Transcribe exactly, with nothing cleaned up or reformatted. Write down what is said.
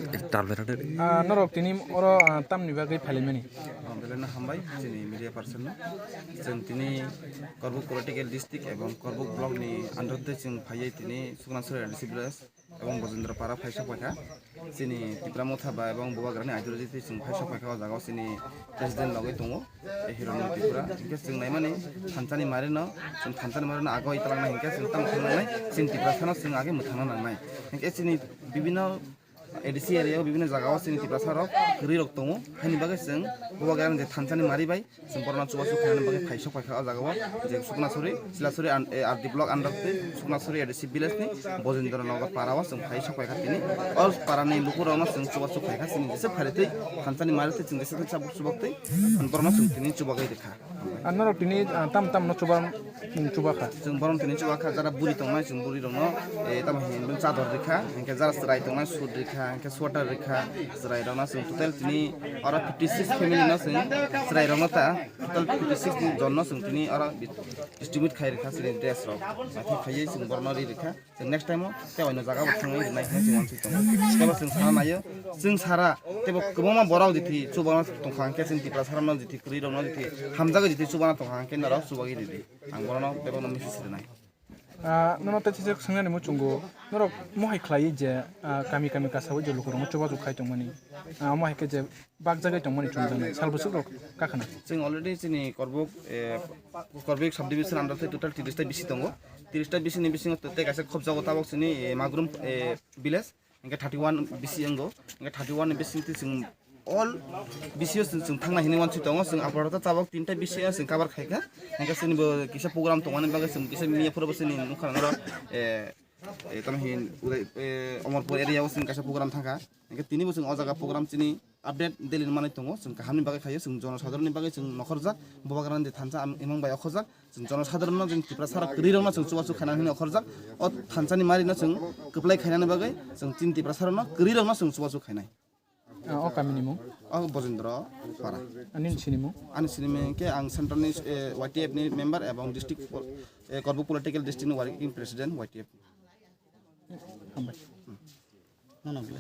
Ah, norok tini oro, ah, tamni bagwi phailaimani? Ah, belai no hambai chini media person no. Chwng tini Korbuk Political District ebong Korbuk Block ni under twi chwng phaiwi tini Suknasuri A D C village ebong Bojendra Para phai sok paikha. Chini Tipra Motha ba ebong Bubagrani ideology twi chwng phai sok paikha o jaga o chini president logwi tongo. E Hironi Tripura. Hinkhe chwng naimani thansani mari no, chwng thansani mari no ago italangna hinkhe chwng tamo thangna nangnai, chini Tiprasa no chwng age mwthangna nangnai. Hinkhe chini bibino A D C area o bibino jaga o chini Tiprasa rok kwrwi rok tongo. Haini bagwi chwng Bubagrani je thansani mari bai chwng borokno chubachu khainani bagwi phai sok paikha o jaga o je Suknasuri, Silasuri and, eh, R D block under twi Suknasuri A D C village ni Bojendra Nagar para o chwng phai sok paikha tini. O para ni lukurokno chwng chubachu khaikha chini jesa phari twi thansani mari twi chwng jesa khe chabuk chubak twi borokno chwng tini chubagwi rwkha. Ah, norok tini, ah, tam tam no chuba, mm, chuba kha? Chwng borom tini chuba kha, jara buri tongnai, chwng buri rokno, eh, tamo hinwi chador rikha, hinkhe jara chwrai tongnai, suit rikha, hinkhe sweater rikha, chwrai rokno chwng total tini oro fifty six family no chwng chwrai rokno ta, total fifty six jon no chwng tini oro distribute khai rikha chini dress rok. Naithok khaiwi chwng borokno ri rikha. Chwng next time o tei oino jaga bo thangwi rwnai hinwi chwng uansuk tongo. Tei bo chwng sana naio, chwng sara tei bo kwbangma borok jiti chubagra tongkha, hwnkhe chwng Tiprasa rokno jiti kwrwi rokno jiti hamjagwi jiti chubagra tongkha, hwnkhe norok chubagwi ridi. Ang borokno bebakno message rwnai. Ah, nono tei chijak swngnani muchungo, norok mohai khlai je, ah, kami kami kasawi je lukurokno chubachu khai tongmani, ah, omo hai khe je bakjagwi tongmani chumjaknai sal bwswk rok kakhna. Chwng already chini Korbuk, eh, Korbuk subdivision under tei total tiris ta B C tongo. Tiris ta B C ni bisingo tei kaisa khobjago tabok chini, eh, Magrum, eh, village, hingke thirty one B C wngo, hingke thirty one ni bising twi chwng all B C o chwng, chwng thangna hinwi uansuk tongo, chwng aporota tabok tinta B C o chwng cover khaikha, hingke chwngni bo kisa program tongmani bagwi chwng kisa miya phuru bo chwngni nukha nang oro, eh, eh, tamo hin Udai, eh, Omorpur area o chwng kaisa program thangkha, hingke tini bo chwng o jaga program chini update daily manwi tongo, chwng kahamni bagwi khaio, chwng jonosadharon ni bagwi chwng nokhorjak, Bubagrani thansa am-, imang bai okhorjak, chwng jonosadharon no, chwng Tiprasa rok kwrwi rokno chwng chubachu khaina hinwi okhorjak, o thansani mari no chwng kwplai khainani bagwi chwng chini Tiprasa rokno kwrwi rokno chwng chubachu khainai. Ah, o kamini mung? O Bojendra Para. Ani sinimung? Ani sinimung ke ang central ni, eh, Y T F ni member ebong district po-, eh, Korbuk political district ni working president Y T F. Hambai. Nono bwle.